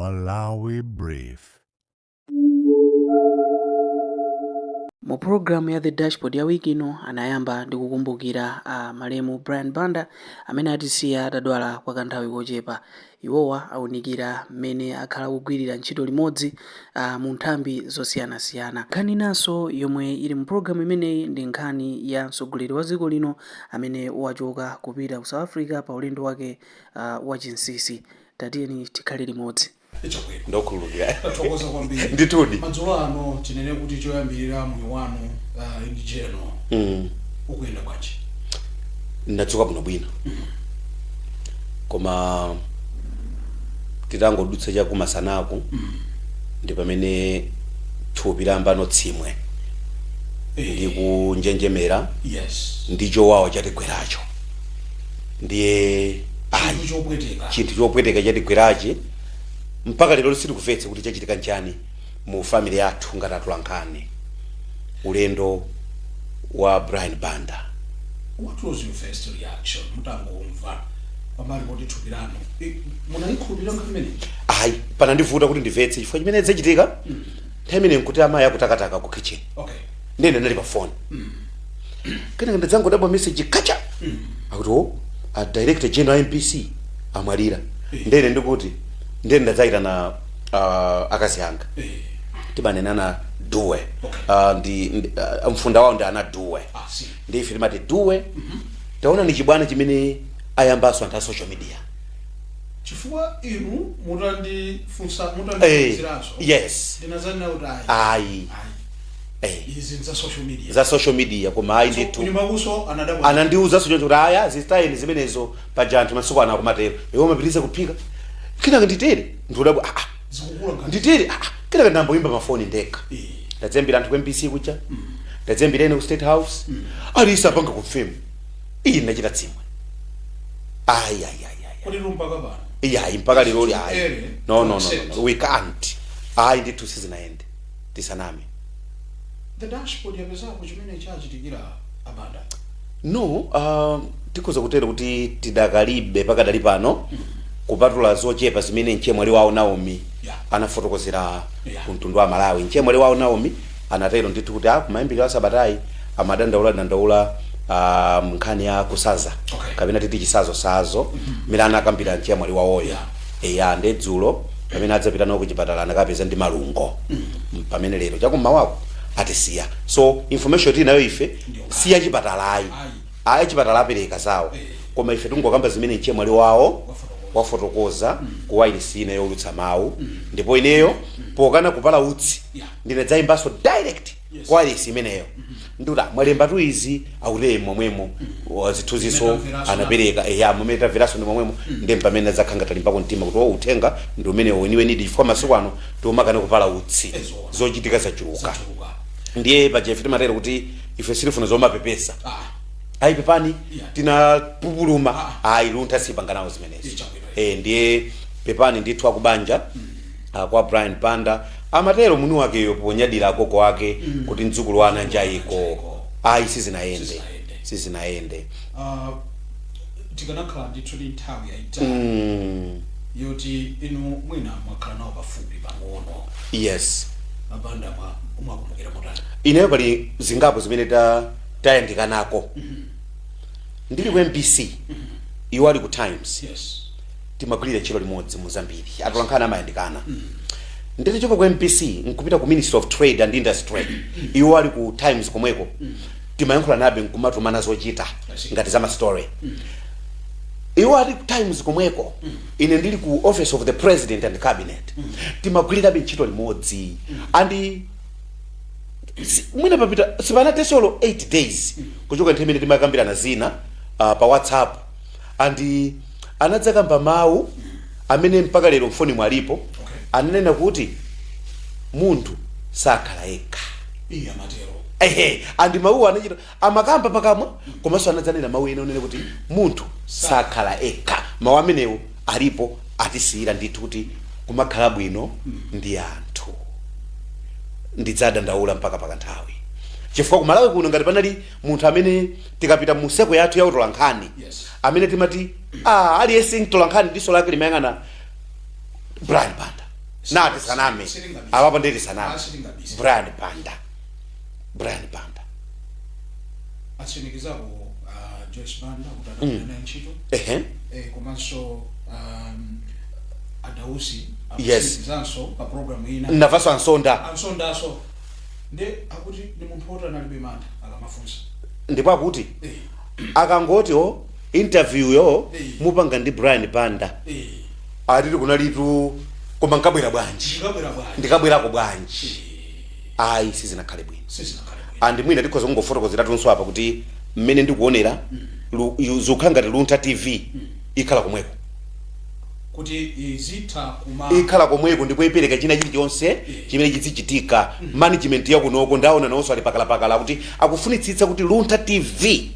Malawi Brief. Mu programu ya The Dashboard ya wiki ino anayamba ndi kukumbukira a malemu Brian Banda amene atisiya atadwala kwa kanthawi kochepa. Iwowa aunikira mmene akhala akugwirira ntchito limodzi mu nthambi zosiyanasiyana. Nkhani inanso yomwe ili mu programu imeneyi ndi nkhani ya mtsogoleri wa dziko lino amene wachoka kupita ku South Africa pa ulendo wake wa chinsinsi. Tatiyeni tikhale limodzi. Chabwino. Ndokhululukira. Tathokoza kwambiri. Ndithudi. Madzulo ano tinene kuti choyambirira, moyo wanu in general ukuyenda bwanji? Ndadzuka bwino bwino, koma titangodutsa chakumasanaku ndi pamene thupi layamba notsimwe ndi kunjenjemera ndi chowawa chatigweracho. Ndiye ayi, chinthu chopweteka. Chinthu chopweteka chatigwerachi, mpaka lero sitikumvetsa kuti chachitika nchani mu family yathu ngati atolankhani, ulendo wa Brian Banda. What was your first reaction mutangomva pambali poti thupi lanu munayikhulupirira nkhani imeneyi? Ayi, panandivuta kuti ndimvetse, chifukwa chimene zachitika nthawi imene nkuti amayi akutakataka ku kitchen. Ndene ndinali pa phone, kenaka ndadzangodabwa message kacha akuti, "O, a Director General MBC amwalira." Ndene ndikuti ndene ndadzayitana akazi anga. Timanenana duwe. Ndi mfunda wawo ndi ana duwe. Ah, si. Ndi ife timati duwe. Taona ni chibwana chimene ayambaso anthu a social media. Chifukwa inu mutandifunsa, mutandifunsiranso, ndinazanena kuti ayi, ayi, ayi, izi za social media. Za social media, koma ayi ndithu. Kunyumba kuso anadabwa? Anandiuza choncho kuti aya zitayeni zimenezo, paja anthu masiku ano akumatero. Iwo amapitiriza kuphika, kenaka nditere ndikudabwa, ah, ah, zikukula ngati nditere, ah, ah. Kenaka ndamboyimba mafoni ndekha. Ndadzembera anthu ku MBC kuja, ndadzembera ene ku State House, alisa apanga confirm. Iyi ndachita tsimwe, ayi, ayi, ayi, ayi. Kodi mpaka pano? Iyayi, mpaka lero ayi. Early No, no, no, no, accept. no, we can't. Ayi ndithu, sizinayende, tisaname. The Dashboard yapezako chimene chachitikira abanda? No, tikhoza kutero kuti tidakalibe pakadali pano, kupatula zochepa zimene mchemwali wawo Naomi anafotokozera ku mtundu wa Malawi. Mchemwali wawo Naomi anatero ndithu kuti kumayambiriro a sabatayi amadandaula dandaula nkhani ya kusaza kapena titi chisazosazo mmene anakambira mchemwali wawoyo. Eya, ndi dzulo pamene adzapita nawo kuchipatala anakapeza ndi malungo, pamene lero chakummawako atisiya. So information tinayo ife Ndiyo. si yachipatalayi. Ayi. Ayi, chipatala apereka zawo, koma ife tingokamba zimene mchemwali wawo wafotokoza. Wafotokoza ku wireless ina yolutsa mawu. Ndipo ineyo pokana kupala utsi, ndinadzayimbanso direct ku wireless imeneyo, ndikuti, "Ah, mwalembatu izi." Akuti momwemo zithunziso Mmene anapereka. Eya, momwe tamveranso ndi momwemo. Ndi pamene adzakhanga talimbako mtima kuti o, uthenga ndi umenewo weniwenidi, chifukwa masiku ano tiumakana kupala utsi. Ezoona. Zochitika zachuluka. Zachuluka. Ndiye paja ife timatero kuti ife sitifuna zomapepesa. Ayi, pepani, tinapupuluma. Ayi, Luntha sipanganawo zimenezo. Chabwino. Ndiye pepani ndithu akubanja kwa Brian Banda. Amatero mwini wakeyo ponyadira agogo ake kuti mdzukulu wa ananjayiko. Ayi, sizinayende. Sizinayende. Sizinayende. Tikanakhala ndithu ndi nthawi yayitali yoti inu mwina mwakhala nawo pafupi pang'ono, abanda mwakumbukira motani? Ineyo pali zingapo zimene tayandikanako. Ndili ku MBC, iwo ali ku Times. Timagwirira ntchito limodzi mu zambiri, atolankhani amayandikana. Nditachoka ku MBC nkupita ku Ministry of Trade and Industry, iwo ali ku Times komweko, timayankhula nabe nkumatumana zochita I see. ngati za mastory. Iwo ali ku Times komweko, ine ndili ku Office of the President and Cabinet, timagwirirabe ntchito limodzi. And mwina papita sipanatesolo 8 days kuchoka nthawi imene timakambirana zina pa WhatsApp, and anadzakamba mawu amene mpaka lero mfoni mwalipo. Ananena kuti munthu sakhala yekha. Iye amatero. Ehe, and mawuwo anachita amakamba pakamwa, komanso anadzanena mawu ena onena kuti munthu sakhala ekha. Mawu amenewo alipo, atisiyira ndithu kuti kumakhala bwino ndi anthu. Ndidzadandaula mpaka pakanthawi, chifukwa kumalawi kuno ngati panali munthu amene tikapita mu circle yathu ya utolankhani amene timati, ah, aliyense mtolankhani diso lake limayang'ana Brian Banda. Nati saname. Sitingabise. Apapo nditi saname. Ah, sitingabise. Brian Banda, Brian Banda. Atsimikizako Joyce Banda kuti adagwira naye ntchito. Komanso Adausi atsimikizanso pa program ina. Ndamvanso Ansonda. Ansondaso ndi akuti ndi munthu woti analibe mantha akamafunsa. Ndipo akuti akangoti o interview yo mupanga ndi Brian Banda, atiti kunalitu koma nkabwera bwanji? Ndikabwera bwanji? Ndikabwerako bwanji? Ayi, sizinakhale bwino. Sizinakhale bwino. And mwina tikhoza kungofotokozera tunso apa kuti mmene ndikuonera zikukhala ngati Luntha TV ikhala komweko. Kuti izitha kuma Ikhala komweko ndipo ipereka china chilichonse chimene chizichitika. Management yakunoko ndaona nawonso ali pakalapakala kuti akufunitsitsa kuti Luntha TV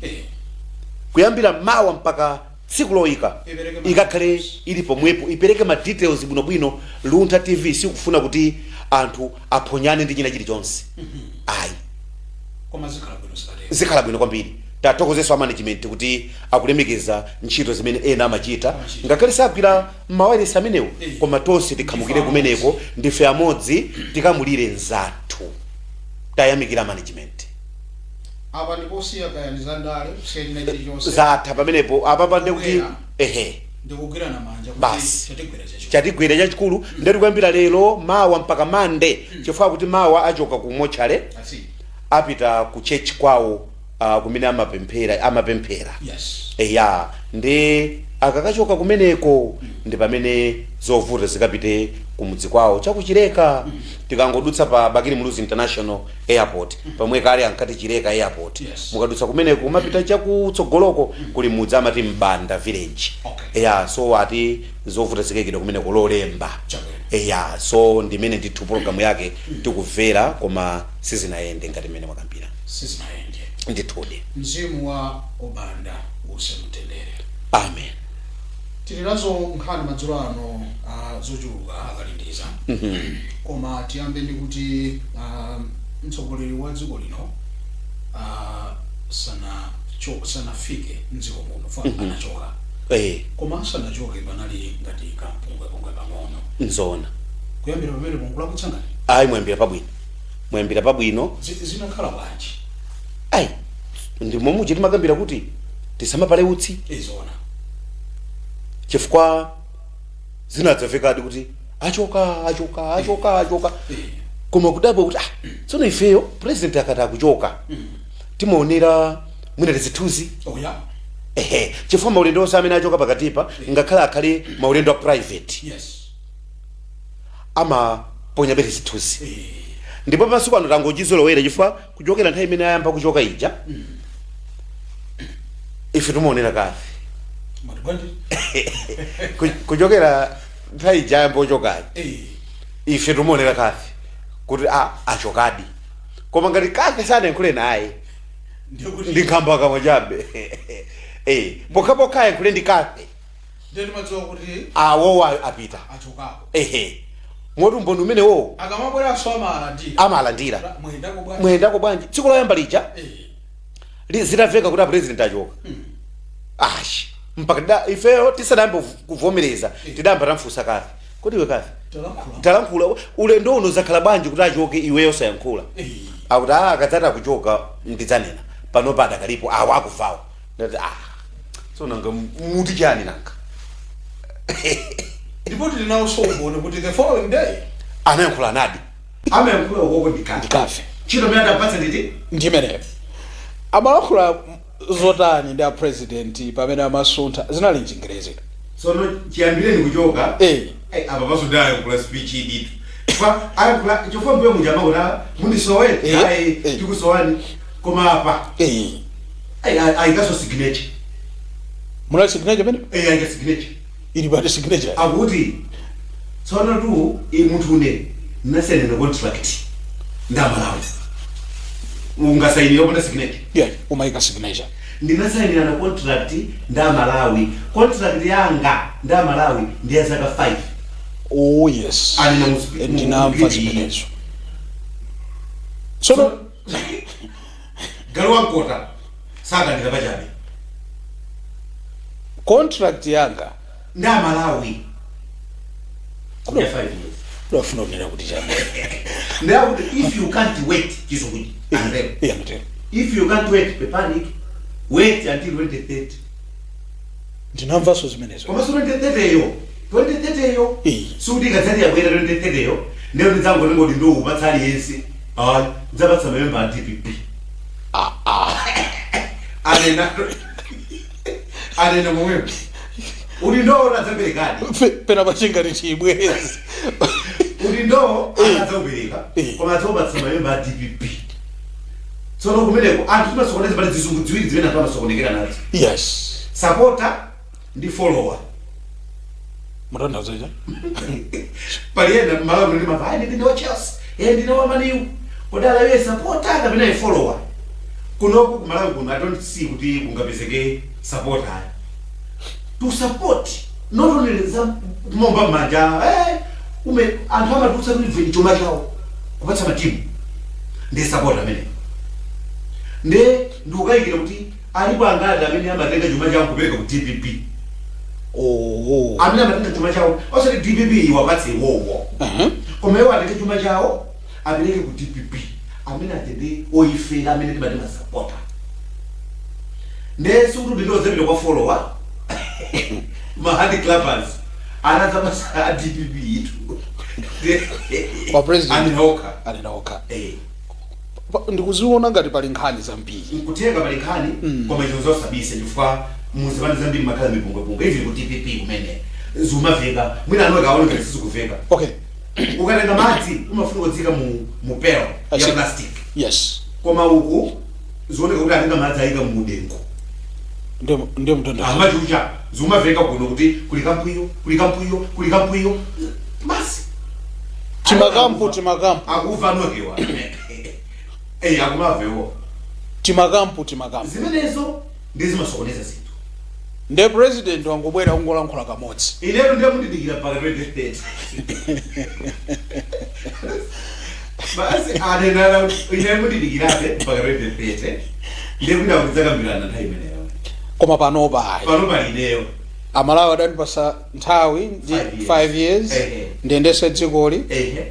kuyambira mawa mpaka tsiku loyika Ipereke ma ikakhale details. ili pomwepo, ipereke ma details bwinobwino. Luntha TV sikufuna kuti anthu aphonyane ndi china chilichonse, ayi. Koma zikhala bwino zikatero. Zikhala bwino kwambiri. Tathokozeso a management kuti akulemekeza ntchito zimene ena amachita. Amachita. Ngakhale sagwira mmawayilesi amenewo, koma tonse tikhamukire Ndife. kumeneko, ndife amodzi, tikamulire nzathu. Tayamikira management. Apa ndiposiya kayani za ndale, kusiya china chilichonse. Zatha pamenepo. Apa pande kuti Kubwera. ehe. Ndikugwirana manja kuti Basi. chatigwera chachikulu. Chatigwera chachikulu. Ndati kuyambira lero, mawa mpaka Mande, chifukwa kuti mawa achoka ku mochale, Asi. apita ku church kwawo, kumene amapemphera. Eya, ndi akakachoka kumeneko ndi pamene zovuta zikapite kumudzi kwawo chakuchileka. Tikangodutsa pa Bakili Muluzi International Airport, pamwe kale ankati Chileka Airport, mukadutsa kumeneko kumapita chakutsogoloko kuli mudzi amati Mbanda Village. Eya, so ati zovuta zikayikidwa kumeneko Lolemba. Chabwino. Eya, so ndimene ndithu programu yake tikumvera, koma sizinayende ngati mmene mwakambira. Sizinayende. Ndithudi. Mzimu wa Obanda use mtendere. Amen. Tili nazo nkhani madzulo ano zochuluka, akalindiza, koma tiyambe ndi kuti mtsogoleri wa dziko lino sanafike mdziko muno fa anachoka. Koma asanachoke panali ngati kampungwepungwe pang'ono. Nzona. Kuyambira pamene punkulakwitsa ngati Ayi, mwayambira pabwino, mwayambira pabwino. Zinakhala bwanji? Ayi, ndi momwe timakambira kuti tisamapale utsi. Izona. Chifukwa zinadzamvekadi kuti achoka, achoka, achoka, achoka. Koma kudabwa kuti ah, tsono ifeyo president akati akuchoka timaonera mwina tizithunzi. Oya. Ehe, chifukwa maulendo onse amene achoka pakatipa, ngakhale akhale maulendo a private, amaponya bete zithunzi. Ndipo masiku ano tangochizolowera, chifukwa kuchokera nthawi imene ayamba kuchoka ija ife timaonera kafe. Mati bwanji? Kuchokera nthawi ija ayamba kuchokayi, ife timaonera kafe kuti a achokadi. Koma ngati kafe sanayankhule naye, Ndiye kuti ndi nkhamba kamwe chabe. Pokhapokha ayankhule ndi kafe, ndiye timadziwa kuti awowa apita. Achokako. Ehe, moti umboni umenewo akamabweranso amalandira. Amalandira. Mwendako bwanji? Mwendako bwanji? Tsiku loyamba lija zitamveka kuti a president achoka, ashi mpaka ifeyo tisanayambe kuvomereza, tidayamba tamfunsa kafe kuti, "Iwe kafe, talankhula." Talankhula, ulendo uno zakhala bwanji kuti achoke iweyo sayankhula?" Akuti, "Ah, akadzati akuchoka ndidzanena, panopa adakalipo awa akufawo." Ndati, "Ah, so nanga muti chani nanga?" Ndipo tili nawonso umboni kuti the following day anayankhula nadi, amayankhula ukoko ndikafe. Ndikafe. Ntchito imene adapatsa nditi Ndimeneyo. Amalankhula zotani ndi a president pamene amasuntha? Zinali mchingerezi? Sono chiyambireni kuchoka, apa paso ndayankhula speech iditu chifukwa ayankhula, chifukwa mbuye muja amakuti mundisowe, ayi, tikusowani, koma apa ayikaso signature. Munali signature pamene? Eh, ayika signature. Ili pati signature? Akuti tsono tu munthu une nasainira contract ndamalawi, ungasayinira opanda signature? Yeah, umayika signature. Ndinasayinira na contract ndamalawi, contract yanga ndamalawi ndi ya zaka 5. Oh yes. Anena Ndinamva mu- zimenezo. Tsono galu wankota sakandira pachabe. Contract yanga Ndamalawi Kuno. ya 5 years. Udafuna kunena kuti chani? Ndakuti if you can't wait, chizungu anatero. Iye anatero. If you can't wait, pepani, wait until 2030. Ndinamvanso zimenezo. Komanso 2030 yo, 2030 yo, sikuti ikadzati yabwera 2030 yo ndiyo ndidzangotenga kuti ndiwupatsa aliyense. Ayi, ndidzapatsa mamemba a DPP. Anena, anena momwemo kuti ndo adzaperekadi. Pena pachingati chibwezi. Kuti ndo adzaupereka, koma adzaupatsa mamemba a DPP. Tsono kumeneko anthu timasokoneza. Pali zizungu ziwiri zimene anthu amasokonekera nazo: supporter ndi follower. Mutanthauza chani? Pali ena mmalawi ndi mava, "Ayi, ndine wa Chelsea, eh, ndine wa Man U." Kodi alawe supporter kapena i follower? Kunoku kumalawi kuno I don't see kuti kungapezeke supporter. To support, not only za kumomba m'manja, eh, ume anthu amatulutsa kuti veni chuma chawo kupatsa matimu, ndi support amene. Nde ndikukayikira kuti alipo angati amene amatenga chuma chawo kupereka ku DPP. Amene amatenga chuma chawo, osati DPP iwapatse iwowo, koma iwo atenge chuma chawo apereke ku DPP, amene atende oyifera, amene timati masapota. Nde sikuti ndinozapita kwa follower, ma hand clappers anadzapasa a DPP itu. Kwa president. Anena okha. Anena okha. Eh. Ndikuziona ngati pali nkhani zambiri. Nkutheka pali nkhani, koma izo zosabisa, chifukwa muzipani zambiri makhala mipungwepungwe, even ku DPP kumene zumaveka, mwina anoka aone ngati sizikuveka. Ukatenga madzi umafuna kudzika mu pail I ya see. plastic, koma uku zioneka kuti atenga madzi ayika mu dengu. Ndiyo mtanthauzo. Amachucha, zumaveka kuno kuti kuli kampwiyo, kuli kampwiyo, kuli kampwiyo basi. Timakampu, timakampu. Akuva anokewa, eh, akumavewo. Timakampu, timakampu. Zimenezo ndi zimasokoneza zinthu. Nde president wangobwera kungolankhula kamodzi. Inetu ndiye mundidikira mpaka 2030 basi. Anenana, ine mundidikirabe mpaka 2030, ndiye kwina kudzakambirana nthawi imeneyo. Koma panopa ayi. Pano pali ineyo. Amalawi adandipasa nthawi ndi Five years. 5 years ndiyendese dzikoli.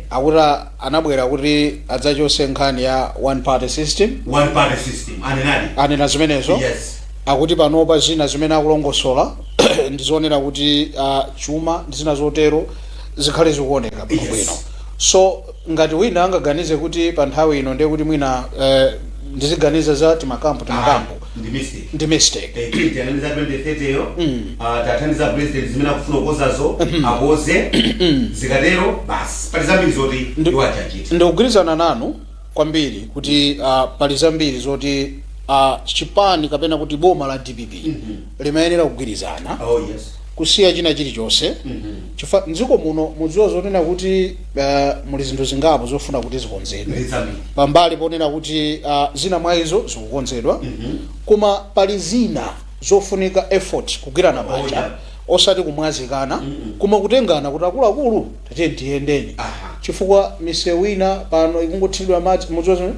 Akuti anabwera kuti adzachose nkhani ya one party system. One party system anenadi. Anena zimenezo. Yes. Akuti panopa zina zimene akulongosola ndizonena kuti chuma ndi zina zotero zikhale zikuoneka bwinobwino. So ngati wina angaganize kuti pa nthawi ino ndiye kuti mwina ndiziganiza za timakampu, timakampu, Ndi mistake. Ndi mistake. Tiyang'ane za 2030 yo. Tathandiza president zimene akufuna kukozazo akoze, zikatero basi, pali zambiri zoti iwo achachita. Ndikugwirizana nanu kwambiri kuti pali zambiri zoti chipani kapena kuti boma la DPP limayenera kugwirizana, oh yes kusiya china chilichonse, chifukwa mdziko muno mudziwa zonena kuti muli zinthu zingapo zofuna kuti zikonzedwe. Ndi zambiri. Pambali ponena kuti zina mwa izo zikukonzedwa, koma pali zina zofunika effort, kugwirana manja, osati kumwazikana, koma kutengana kuti akuluakulu, tatiye tiyendeni, chifukwa misewu ina pano ikungothiridwa madzi, mudziwa zimene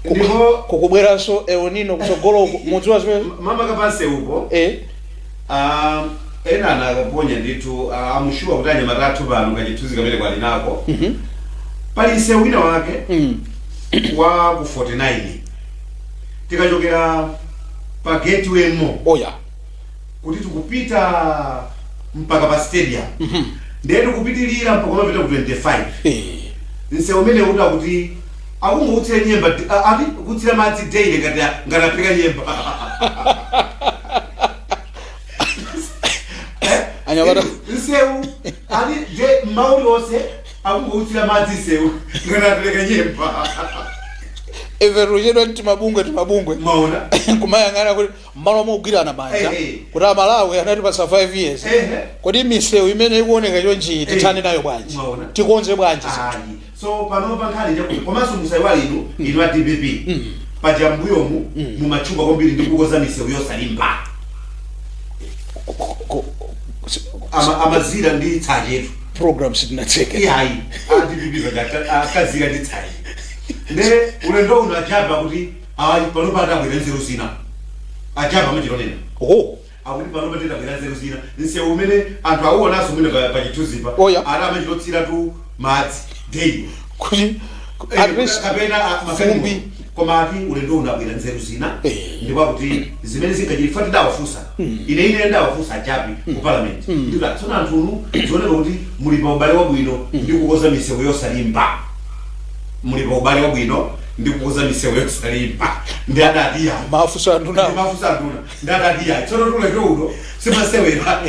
Ndipo kukubweranso El Nino kutsogoloko, mudziwa zimene mama kapanse upo, ena anakaponya ndithu, I'm sure kuti anyamata athu pano kachithunzi kamene kwali nako. Pali msewu wina wake wa ku 49, tikachokera pa Gateway Mall kuti tikupita mpaka pa stadium, ndiye tikupitilira mpaka kumapita ku 25. Msewu umene uta kuti akungokutsira nyemba, ati kutsira madzi daily ngati aphika nyemba. Anyamata. Msewu ati de mauli onse akungokutsira madzi, msewu ngati apereka nyemba. Ife tuchedwa timabungwe, timabungwe. Maona. Kumayang'ana kuti mmalo mogwirana manja kuti Amalawi anatipasa 5 years, kodi misewu imene ikuoneka chonchi tithane nayo bwanji? Maona. Tikonze bwanji zinthu? Ayi, so panopa nkhani chakuti, komanso musayiwale inu a DPP, paja mbuyomu mumatchuka kwambiri ndi kukoza misewu yosalimba. Amazira ndi tsachetu. Program sitinatseke. Iyayi, a DPP paja akazira ndi tsache. Nde ulendo uno ajaba kuti ayi, panopa atabwera nzeru zina, ajaba amachitonena. Oh. Akuti pano patabwera nzeru zina, msewu umene anthu auonanso umene pa chithunzipa Oh, yeah. ana amachitotsira tu madzi daily Kuti at least kapena fumbi. Koma ati ulendo unabwera nzeru zina ndipo akuti zimene zingachilifa tidawafunsa, ine ndawafunsa achapi ku parliament, ndikuti tsono anthunu zioneka kuti muli pa ubale wabwino ndi kukoza misewu yosalimba, muli pa ubale wabwino ndi kukoza misewu yosalimba, ndi adati ya Mafunso anduna. Mafunsa anduna, ndi adati ya tsono tuleke uno simasewera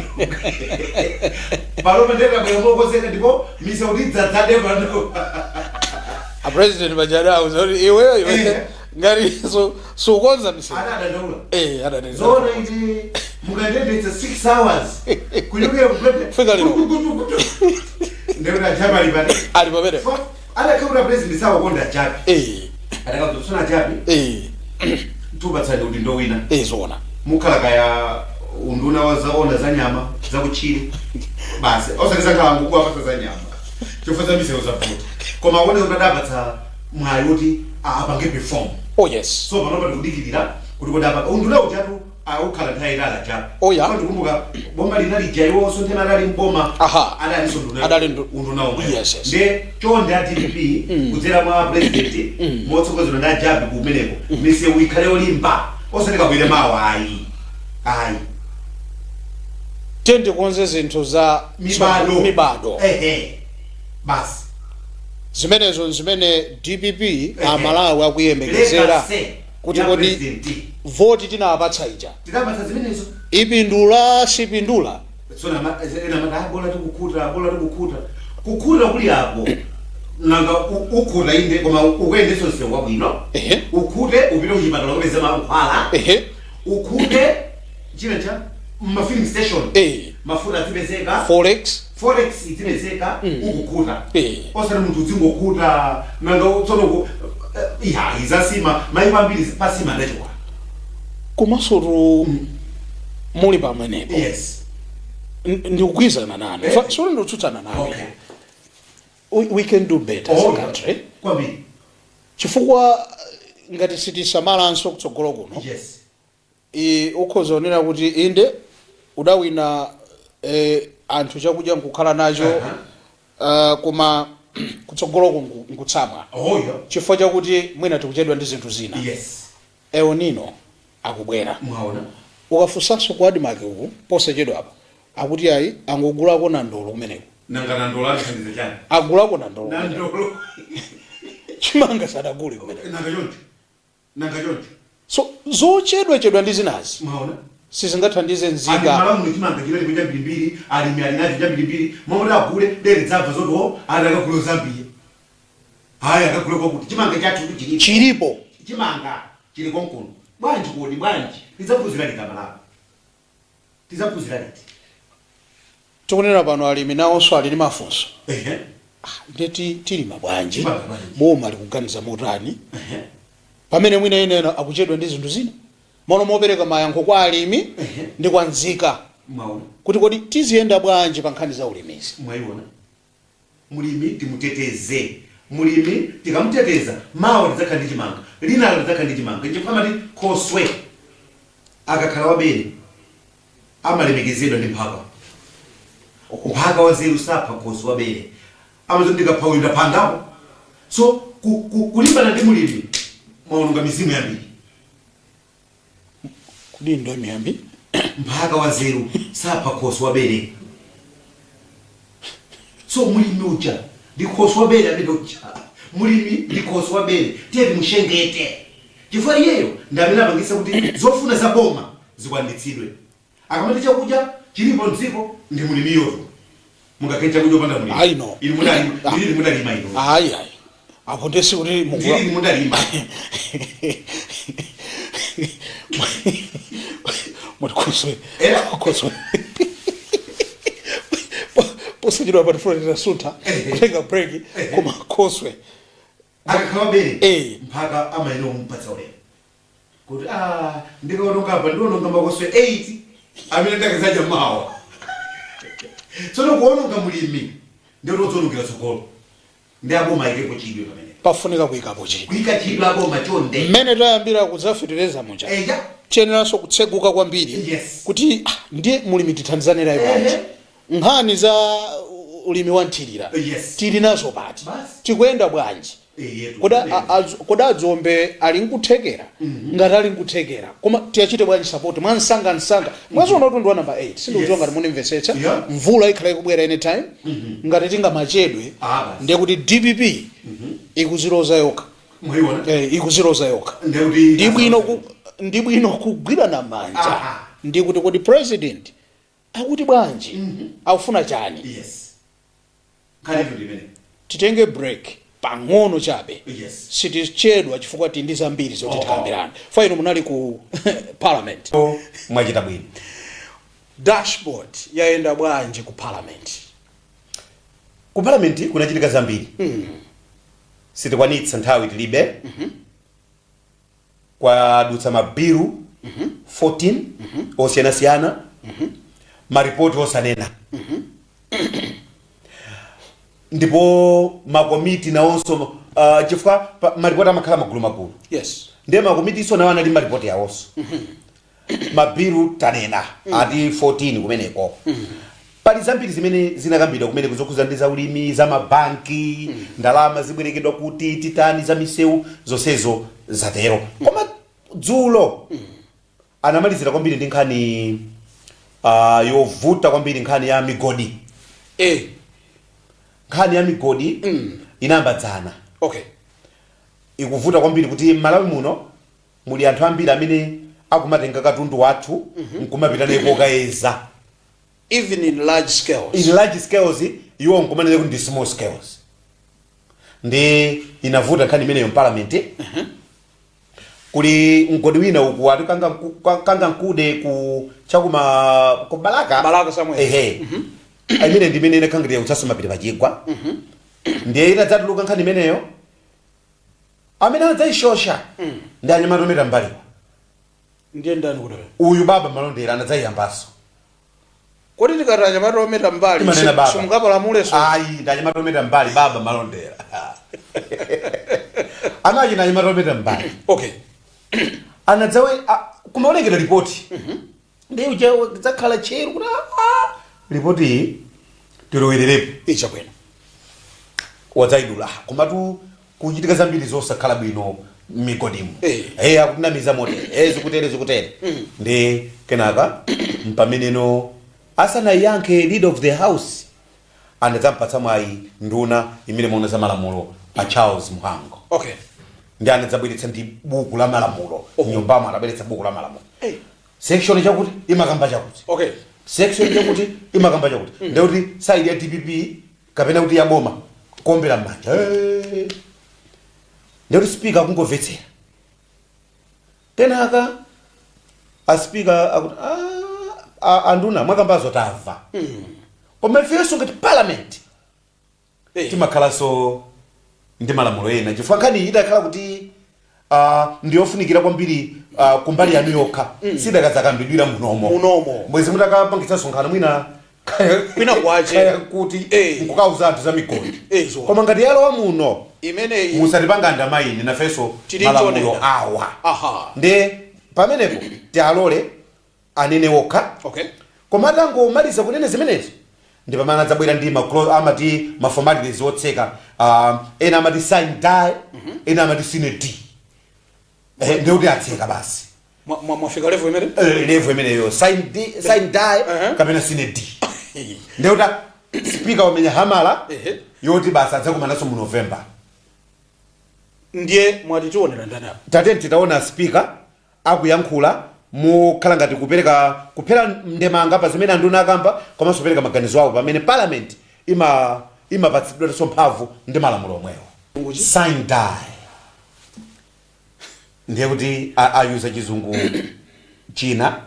pano pandeta bwera mokozeka ndipo misewu tidzadzade pano. A president bajadawo zoti iweyo iwe ngati sukonza misewu. Adadandaula. Adanena. Zoona iti mukatendetsa 6 hours kuchokera ku Fika lero. Ndekuti achapi ali pati? Ali pamene. Adakhakuti president sawakonda achapi, adakadzotsona achapi, tupatsani kuti ndowina. Zoona. Mukhala kaya unduna wa zaona za nyama zakutchire basi, osati za nkhalango, kuwapatsa za nyama chifukwa za misewu zavuta. Koma akuoneka kuti adapatsa mwayi kuti apange perform. Oh yes. So panopa tikudikirira kuti kodi apa unduna ujatu aukhala nthawi itali achapi. Ndikumbuka boma linalija iwonso nthena adali mboma, adalinso nduna, Adali unduna omwe. Yes. Nde chonde a DPP kudzera mwa president motsogozedwa ndi ajapi kumeneko, misewu ikhale yolimba, osati kabwere mawa, ayi ayi. Tiye tikonze zinthu za mibado. Mibado. Ehe, basi. Zimenezo zimene DPP Amalawi akuyembekezera Legacy kuti ya kodi president. Voti tinawapatsa ija Tidapatsa zimenezo ipindula sipindula? Tsono ena amati, "Ah, bola tikukhuta, bola tikukhuta." Kukhuta kuli apo, nanga ukhuta inde, koma ukuyendenso msewu wabwino? Ukhute upite kuchipatala kupeza mankhwala? Ukhute china cha ma filling station, mafuta azipezeka, forex. Forex izipezeka, ukukhuta. Osati munthu udzingokuta, nanga tsono ya izasima maiko ambiri pasima adachoka. Komanso tu muli pamenepo. Ndikugwirizana nanu. Suli ndikutsutsana nanu. We can do better as a country Kwambiri. Chifukwa ngati sitisamalanso kutsogolo kuno, ukhoza kunena kuti inde udawina, anthu chakudya nkukhala nacho, koma kutsogoloko nkutsamwa chifukwa chakuti mwina tikuchedwa ndi zinthu zina. El Nino akubwera. Mwaona. Ukafunsanso ku ADMARC uku posachedwa apa, akuti ayi, angogulako nandolo kumeneko. Nanga nandolo alithandize chani? Agulako nandolo kumeneko. Nandolo. Chimanga sadagule kumeneko. Nanga choncho, nanga choncho. So zochedwachedwa ndi zinazi Mwaona. sizingathandize Ali nzika. Malamulo, chimanga chinalipo chambirimbiri, alimi ali nacho chambirimbiri, momwe agule dere dzabva zoti o ali akagule Zambia, hayi, akagule kwakuti chimanga chathu chilipo. Chilipo. Chimanga chili konkuno. Bwanji kodi, bwanji? Tidzaphunzira liti Amalawi? Tidzaphunzira liti? Tikunena pano alimi nawonso ali ndi mafunso. Ndeti tilima bwanji? Chimanga bwanji? Boma likuganiza motani pamene mwina inena akuchedwa ndi zinthu zina, mono mopereka mayankho kwa alimi ndi kwa nzika Mwaona. kuti kodi tiziyenda bwanji pa nkhani za ulimizi? Mwayiona, mulimi timuteteze. Mulimi tikamuteteza, mawa tidzakhala ndi chimanga, linalo tidzakhala ndi chimanga. Nchifukwa amati khoswe akakhala wabere amalemekezedwa ndi mphaka. Mphaka wanzeru sapha khoswe wabere, amazoti ndikapha uyu ndaphangapo. So kulimbana ndi mulimi mwaononga mizimu yambiri. Kodi ndo miyambi? Mphaka wanzeru sapha khoswe wabere. So mulimi uja ndi khoswe wabere amene uja, mulimi ndi khoswe wabere, tiye timuchengete chifukwa iyeyo ndi amene apangisa kuti zofuna za boma zikwanitsidwe. Akamati chakudya chilipo mdziko, ndi mulimiyotu. Mungakhale chakudya opanda mulimi? Ayi, no. Ili mudalima, ndilili mudalima ino. Ayi ayi, apo ndesi kuti Ndilili mudalima. Muti khoswe khoswe posachedwa patifuna titasuntha kutenga break, koma khoswe akakhala wabere, mphaka amayenera kumupatsa ulemu kuti ah, ndikaononga apa ndiononga makoswe 8 amene ndakazadya mawa. Tsono kuononga mulimi ndikuti udzionongera tsogolo. Ndi aboma ayikepo chidwi pamene pafunika kuyikapo chidwi. Kuyika chidwi aboma, chonde. Mmene tayambira kudzafetereza muja, Tiyeneranso kutseguka kwambiri kuti ndiye mulimi tithandizanirayo bwanji? Nkhani za ulimi wa nthirira tili nazo pati? Tikuyenda bwanji? Kodi adzombe ali nkuthekera? Ngati ali nkuthekera, koma tiyachite bwanji support mwansangansanga? Mwezi uno utundu wa namba 8, sindikudziwa ngati munimvetsetsa. Mvula ikhala ikubwera anytime. Ngati tingamachedwe, ndiye kuti DPP ikuziloza yokha. Ikuziloza yokha. Ndi bwino kugwirana manja ndi kuti kodi president akuti bwanji, akufuna chani? Yes, nkhani ndi imene. Titenge break pang'ono chabe. Sitichedwa chifukwa tili ndi zambiri zoti tikambirane. Fa inu munali ku parliament. Mwachita bwino. Dashboard yayenda bwanji ku parliament? Ku parliament kunachitika zambiri, sitikwanitsa, nthawi tilibe. Kwadutsa mabilu 14 osiyanasiyana, maripoti osanena, ndipo makomiti nawonso, chifukwa maripoti amakhala magulu magulu. Ndiye makomiti nawo anali maripoti awonso. Mabilu tanena ati 14 kumeneko. Pali zambiri zimene zinakambidwa kumene kuzokhuza ndi zaulimi, za mabanki, ndalama zibwerekedwa kuti titani, za misewu, zonsezo zatero. Koma dzulo anamalizira kwambiri ndi nkhani yovuta kwambiri, nkhani ya migodi. Nkhani ya migodi inayamba dzana. Ikuvuta kwambiri kuti m'Malawi muno muli anthu ambiri amene akumatenga katundu wathu nkumapita naye kokayeza. Even in large scales. In large scales, iwo nkumanena kuti ndi small scales. Ndi inavuta nkhani imeneyo m'parliament. Kuli mgodi wina uku ati kanga mkude ku chakuma ku Balaka. Balaka somewhere. Ehe, imene ndi imene inakhangirira kutsaso mapiri pachigwa. Ndiye itadzatuluka nkhani imeneyo, amene anadzayishosha ndi anyamata ometa mbaliwa. Ndiye ndani kuti? Uyu Baba Malondera anadzayiyambaso. Kodi tikati anyamata ometa mbali, Timanena baba. simungapalamuleso? Ayi, ndi anyamata ometa mbali, Baba Malondera anachina anyamata ometa mbali. Anadzawe kumaonekera ripoti, ndiye uja dzakhala tcheru kuti ripoti iyi tilowererepo. Ichabwino. Wadzayidula, komatu kuchitika zambiri zosakhala bwino m'migodimu. Akutinamiza motere, zikutere zikutere. Ndi kenaka mpameneno asanayankhe leader of the house anadzampatsa mwayi nduna imene maona za malamulo, a Charles Mhango. Ndi anadzabweretsa ndi buku la malamulo nyumbamo, anabweretsa buku la malamulo. Section chakuti imakamba chakuti, section chakuti imakamba chakuti. Ndekuti side ya DPP kapena kuti yaboma kuombera m'manja. Ndekuti speaker akungomvetsera. Kenaka a speaker akuti, "Anduna mwakambazo tamva, koma ifenso ngati parliament timakhalanso ndi malamulo ena, chifukwa nkhani iyi idakhala kuti ndiyofunikira kwambiri kumbali yanu yokha, sidakadzakambidwira munomo." Munomo. Mwezi mutakapangitsa msonkhano mwina Kwina kwache. kaya kuti nkukauza anthu za migodi. Zo. Koma ngati yalowa muno, imeneyi musatipanga ndamaini, nafenso Tili malamulo nchonena. awa. Nde pamenepo tialole anene okha. Koma atangomaliza kunena zimenezo, ndi pamene adzabwera ndi amati ma formalities otseka. Ena amati sine die, ena amati sine die. Ndikuti atseka basi. Mwafika level imene? Level imeneyo, sine die kapena sine die, ndikuti speaker wamenya hamala yoti basi adzakumananso mu November. Ndiye mwati tionera ndani apa? Tate, titaona speaker akuyankhula mukhala ngati kupereka kuphera ndemanga pa zimene anduna akamba, komanso kupereka maganizo awo pamene parliament imapatsidwanso mphamvu ndi malamulo omwewo. Sine die, ndiye kuti ayuza chizungu china,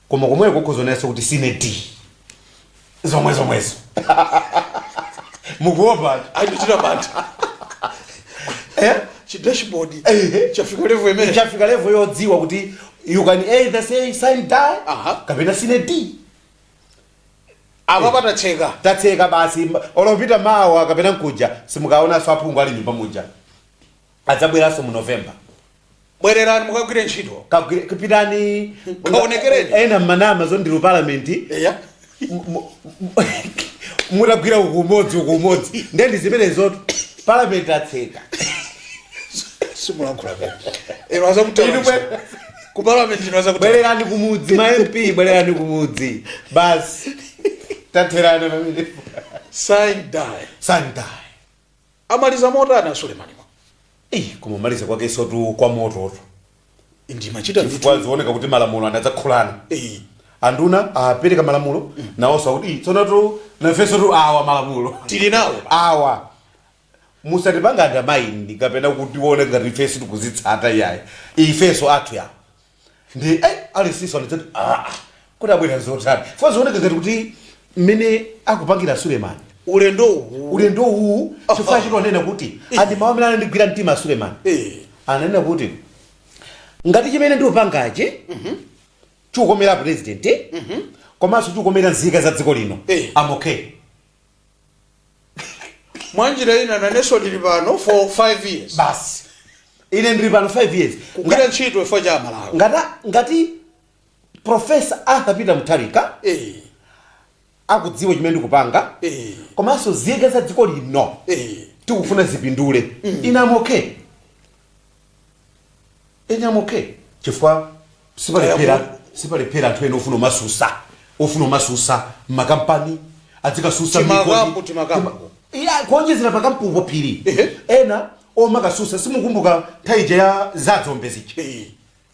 koma komweko kukhozonenso kuti sine die, zomwe zomwezo. Mukuopa? Ayichita mantha. Eh? Chi dashboard chafika level imene? Chafika level yodziwa kuti you can either say sine die kapena sine die. Apa patatseka. Tatseka basi. Olopita mawa kapena nkuja, simukaonanso aphungu ali nyumba muja. Adzabweranso mu November. Bwererani mukagwire ntchito. Pitani. Kaonekereni. Ena mmanama zondiri parliament. Mutagwira uku umodzi, uku umodzi, ndendi zimenezotu, parliament atseka. Simulankhula pena ino azakutera. Inu Ku parliament ino azakutera. Bwererani kumudzi, ma MP, bwererani kumudzi basi, tatherana pamenepo. Sine die. Sine die. Amaliza motani a Sulemani? Ih, koma maliza kwake sotu kwa mototo. Ndimachita. Chifukwa zioneka kuti malamulo anadzakholana. Anduna apereka malamulo nawonso akuti, "Ih, tsono tu nafenso tu awa malamulo tili nawo." Awa musatipanga undermine kapena kutione ngati ifenso tikuzitsata, iyayi, ifenso athu yawo ndi alisiso anadzati kuti abwera zotani, chifukwa zioneka ngati kuti mmene akupangira Sulemani ulendo uwu, ulendo uwu, chifukwa chitonena kuti andi mawu amene anandigwira mtima a Sulemani, ananena kuti ngati chimene ndikupangachi chikukomera president komanso chikukomera nzika za dziko lino, I'm okay. Mwanjira ina nanenso ndili pano for 5 years. Basi, ine ndili pano 5 years kugwira ntchito ifo cha Malawi. Ngati Professor Arthur Peter Mutharika akudziwa chimene ndikupanga komanso nzika za dziko lino tikufuna zipindule, ine am okay, ine am okay, chifukwa sipalephera anthu ena ofuna umasusa mmakampani, adzikasusa Timakampu, migodi. Timakampu. Iya, kuonjezera pakampupo phiri, ena omakasusa. Simukumbuka nthawi ija ya zadzombe zija?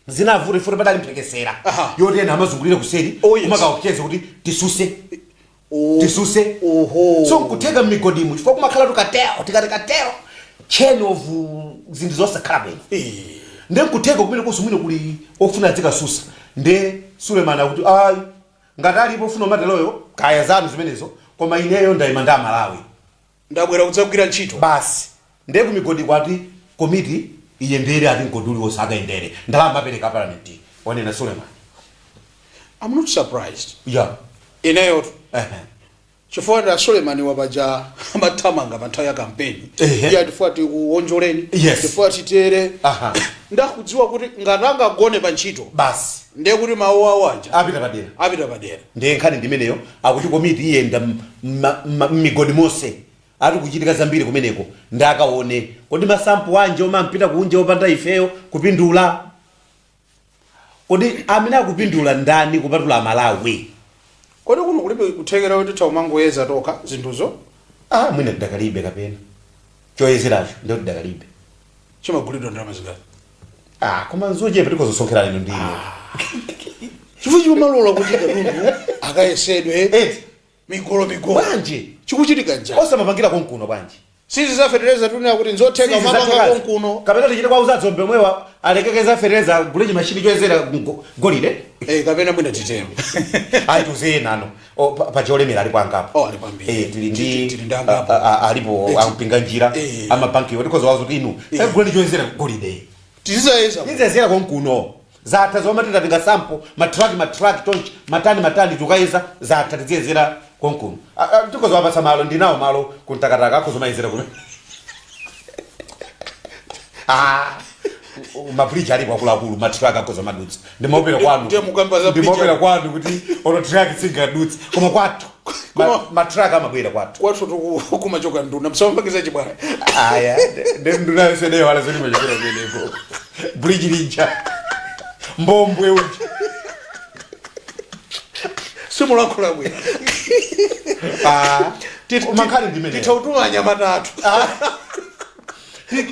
Zinavuta ifuna padali mphekesera yoti ena amazungulira kuseri kumakaopseza kuti tisuse, tisuse. So nkutheka m'migodimu, chifukwa kumakhala tukateo, tikati kateo, chain of zinthu zosakhala bwino, nde nkutheka kumene konso mwina kuli ofuna adzikasusa. Nde Suleiman akuti ayi, ngati alipo ofuna umateroyo, kaya zanu zimenezo, koma ineyo ndayima ndi Amalawi. Ndabwera kudzagwira ntchito. Basi, nde kumigodi kwati komiti iyendere, ati mgodi uliwonse akayendere, ndalama apereka parliament, wanena Suleiman. I'm not surprised ineyotu, chifukwa nda Suleiman wapaja amathamanga pa nthawi ya kampeni. Iya, tifuna tikuwonjoleni, tifuna titere. Ndakudziwa kuti ngati angagone pa ntchito, ndiye kuti mawu awo aja apita padera. Apita padera. Ndiye nkhani ndimeneyo, akuti komiti iyenda m'migodi monse, ati kuchitika zambiri kumeneko, ndakaone kodi ma sample anje omwe ampita kunja opanda ifeyo kupindula, kodi amene akupindula ndani kupatula Amalawi? Kodi kuno kulibe kuthekera kuti taumangoyeza tokha zinthuzo? Ah, mwina tidakalibe, kapena choyezeracho ndiyo tidakalibe. Chimagulidwa ndalama zingati? Ah, koma nzochepa, tikozosonkhera ino ndino. Chifukwa chimalola kuti katundu akayesedwe eti migolo migolo. Bwanji? Chikuchitika njani? Osamapangira konkuno bwanji? Sizi za fetereza tunena kuti nzotheka umapanga konkuno. Kapena tichite kwa uzadzombe omwewa, alekekeza fetereza, gule chimashini choyezera golide. Eh, kapena mwina titero. Ayi, tiuze nano. Pacholemera alipo angapo. Oh, alipo ambiri. Eh, tili ndi Tili ndi angapo. Alipo ampinga njira, amabankiwo tikoza wazo kuti inu gule ndi choyezera golide. Tizizayeza. Tizayezera konkuno, zatha zomwe titatenga sample, matraki matraki chonchi, matani matani, tukayeza, zatha, tiziyezera konkuno. Tikoza wapatsa malo, ndinawo malo kuntakataka, akhozomayezera kuno. Ah, mabridge alipo akuluakulu, matraki akhoza madutsa. Ndimaopera kwanu. Ndiye mukamba za bridge. Ndimaopera kwanu kuti olo traki singadutse, koma kwathu matraki amabwera kwathu. Kwathu kumachoka nduna, msamapangiza chibwana. Aya, ndunayo seneyo wala zoti machokera kumeneko, bridge lija, mbombwe uja. Simulankhula bwino. Ah, mankhani ndimeneyo. Tithautuma anyamata athu.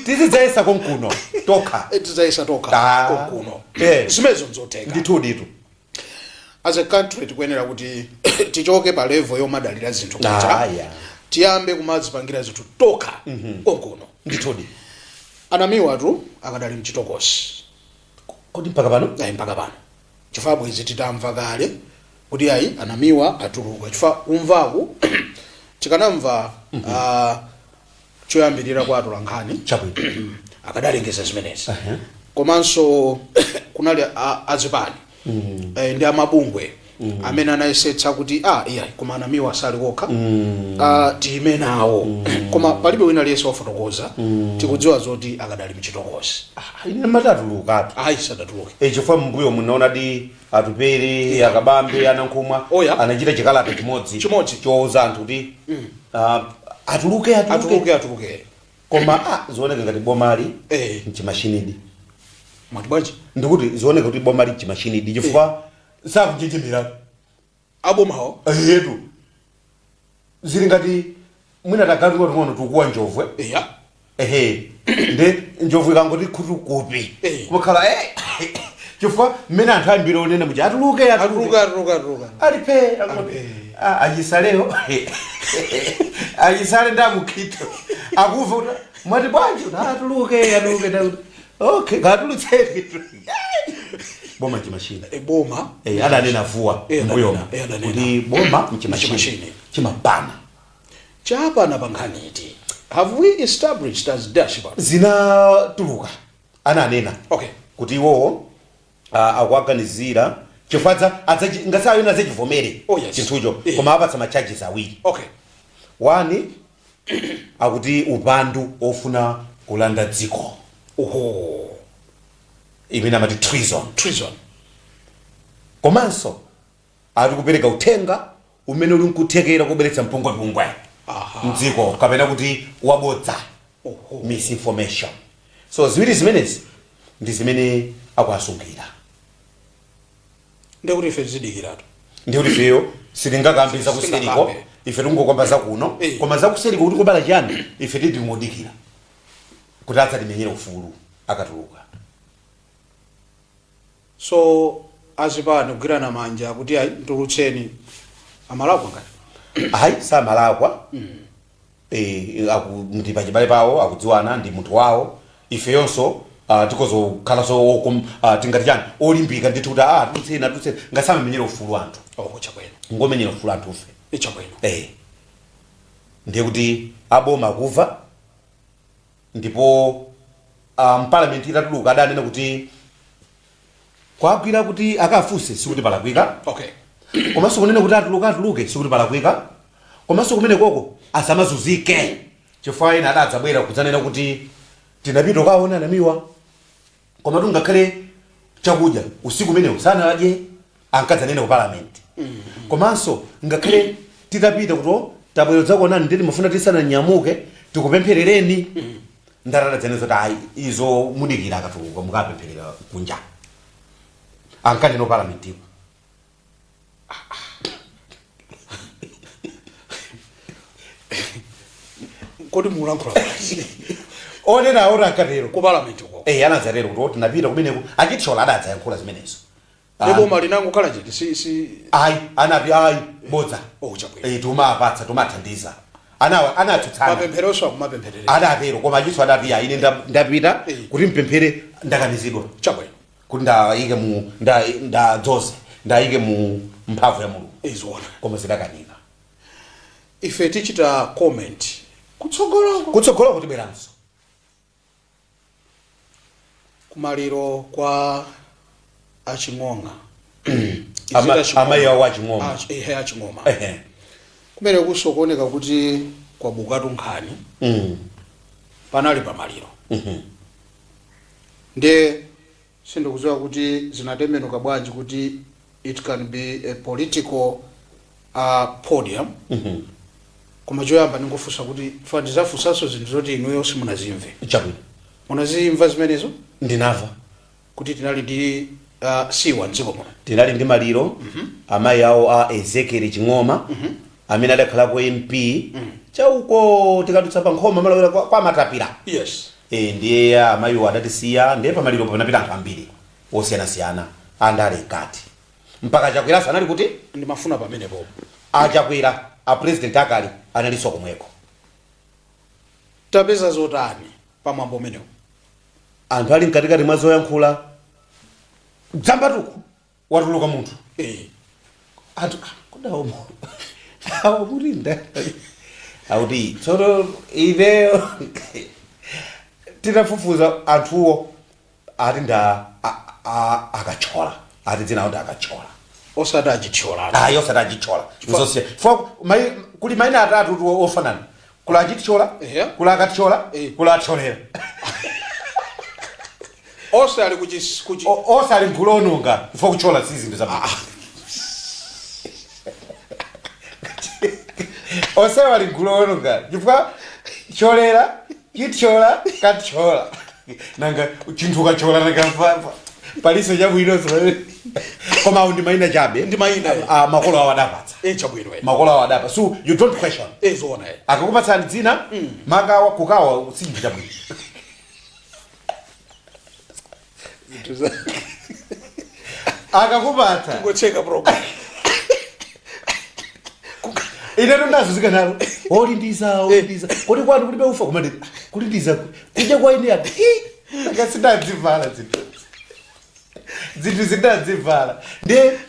Tizidzayesa konkuno tokha. Tizayesa tokha Ah. konkuno. Zimenezo nzotheka. Ndithu, nditu. As a country tikuyenera kuti tichoke pa level yomadalira zinthu kunja, tiyambe kumadzipangira zinthu tokha konkuno. Ndithudi. Anamiwatu akadali mchitokosi. Kodi mpaka pano? Ayi, mpaka pano, chifukwa bwezi titamva kale kuti ayi, anamiwa atuluka, chifukwa kumvaku tikanamva choyambirira kwa atolankhani. Akadalengeza zimenezi. Komanso kunali azipani ndi amabungwe. Amene anayesetsa kuti iya, koma anamiwa asali okha, tiyime nawo, koma palibe wina aliyense wafotokoza. Tikudziwa zoti akadali mchitokosi. Ah, ine matatulukatu. Ayi, sadatuluke. E, chifukwa mbuyo munaona di Atupere, Akabambe, Anankhumwa Oh, yeah. anachita chikalata chimodzi Chimodzi. chowuza anthu kuti atuluke, atuluke. Atuluke, atuluke. Koma zioneka ngati bomali mchimashinidi. Mwati bwanji? Ndikuti zioneka kuti bomali mchimashinidi chifukwa sakunjenjemera. Abomawo? Yetu, zili ngati mwina tagatuka ting'ono tukuwa njovwe. Ehe, nde njovu ikangoti khutu kupi, kumakhala chifukwa mmene anthu ambiri onena muja atuluke, atuluke. Atuluke, atuluke, atuluke. Alipe. Alipe. Achisalewo, achisale ndamukhito akuva kuti mwati bwanji, kuti atuluke, atuluke, ndakuti okay, katulutseni, boma chimashini. E, boma. Adanena vuwa mbuyomo adanena. kuti boma mchimashini. Mchimashini. Chimapana. Chapana pa nkhaniti, have we established as dashboard? Zinatuluka, ananena kuti iwowo akuaganizira chifukwa ngasi ayona adzachivomere chinthucho, koma apatsa ma charges awiri. One, akuti upandu ofuna kulanda dziko, imene amati treason. Treason. Komanso ati kupereka uthenga umene uli nkuthekera kubweretsa mpungwepungwe mdziko, kapena kuti wabodza, misinformation. So ziwiri zimenezi ndi zimene akuasungira. Ndekuti ife tizidikiratu. Ndikuti ifeyo sitingakambe zakuseriko. Sitingakambe. Ife tikungokamba zakuno. Koma zakuseriko kuti kubala chiyani, ife tili tingodikira kuti adzatimenyere ufulu akatuluka. So azipani kugwirana manja kuti ayi, mtulutseni, amalakwa ngati? Ayi, samalakwa. Ndi pachibale pawo, akudziwana, ndi munthu wawo. Ifeyonso tikozokhalanso tingati chani, olimbika ndithu kuti atulutseni, atulutseni, ngasamamenyere ufulu anthu. Oh, chabwino. Ngomenyera ufulu anthufe. Chabwino. Ndiye kuti aboma akuva, ndipo mpalamenti itatuluka adanena kuti kwagwira kuti akafunse sikuti palakwika, komanso kunena kuti atuluke, atuluke sikuti palakwika, komanso kumene koko asamazunzike, chifukwa ena adadzabwera kudzanena kuti tinapita kukaona Namiwa, koma tungakhale chakudya usiku umenewo sanadye, ankadzanena ku palamenti. Komanso ngakhale titapita kuti tabwera dzakuonani, nditi mafuna tisananyamuke tikupempherereni, ndatadadzanena zoti ayi, izo mudikira akatuluka mukapempherera kunja, ankanena ku palamentipo. Kodi mulankhula bwanji? Onena awo ankatero. Ku parliament uko? Eh, anadzatero kuti tinapita kumeneko, achithyola adadzayankhula zimenezo. Ndipo boma linangokhala chete, si? Ayi, anati ayi, bodza. Oh, chabwino. Eh, tumapatsa, tumathandiza, anawa anatsutsana. Mapempheronso akumapempherera? Adatero, koma achitso adati ayi, ine ndapita kuti mpemphere, ndakanizidwa Chabwino. kuti ndayike mu ndadzoze, ndayike mu mphamvu ya Mulungu. Izoona. Koma zidakanika. Ife tichita comment kutsogoloko. Kutsogolo kutibweranso. Kumaliro kwa Aching'oma. Amayi awo Aching'oma. Ehe, Aching'oma. Ehe. Kumene kusokuoneka kuti kwabukatu nkhani. Panali pamaliro, ndiye sindikudziwa kuti zinatembenuka bwanji kuti it can be a political podium. Koma choyamba ndingofunsa kuti fa ndizafunsanso zinthu zoti inuyo simunazimve. Chabwino. Munazimva zimenezo? Ndinamva. Kuti tinali ndi siwa mdziko muno? Tinali ndi maliro, amayi awo a Ezekiel Ching'oma, amene adakhalako MP chauko tikadutsa pa Nkhoma, malawira kwa Matapira. E, ndiye amayiwo adatisiya. Ndiye pamaliro panapita anthu ambiri osiyanasiyana, andale mkati, mpaka Chakweraso anali kuti. Ndimafuna pamenepo. Achakwera, a president akale, analinso komweko. Tapeza zotani pamwambo umenewo? Anthu ali mkatikati mwa zoyankhula, dzambatuku watuluka munthu. Anthu kudawo awo murinda akuti tsono ineyo titafufuza anthuwo ati nda akachola, ati dzina kuti Akachola. Osati Achithyola. Ayi, osati Achithyola. Nzosiya fo kuli maina atatu tu ofanana: kula Achithyola, kula Akathyola, kula Athyolera. Onse ali kuchi Onse ali mgulu ononga fo kuthyola si zinthu zabwino. Onsewo ali mgulu ononga chifukwa thyolera, chithyola, kathyola. Nanga chinthu ukathyola, nanga paliso chabwinonso? Koma awo ndi mayina chabe. Ndi mayina, eh. Ah, makolo awo adapatsa. Chabwino. Makolo awo adapatsa, so you don't question. Zoona. Akakupatsani dzina, makawa kukawa si chinthu chabwino. Akakupatsa, Ngotseka program. Ineto ndazuzika nalo olindiza, olindiza kodi kwanu kulibe ufa? Koma kulindiza kudya kwa ine ati akasindadzivala zinthu zindadzivala. Ndiye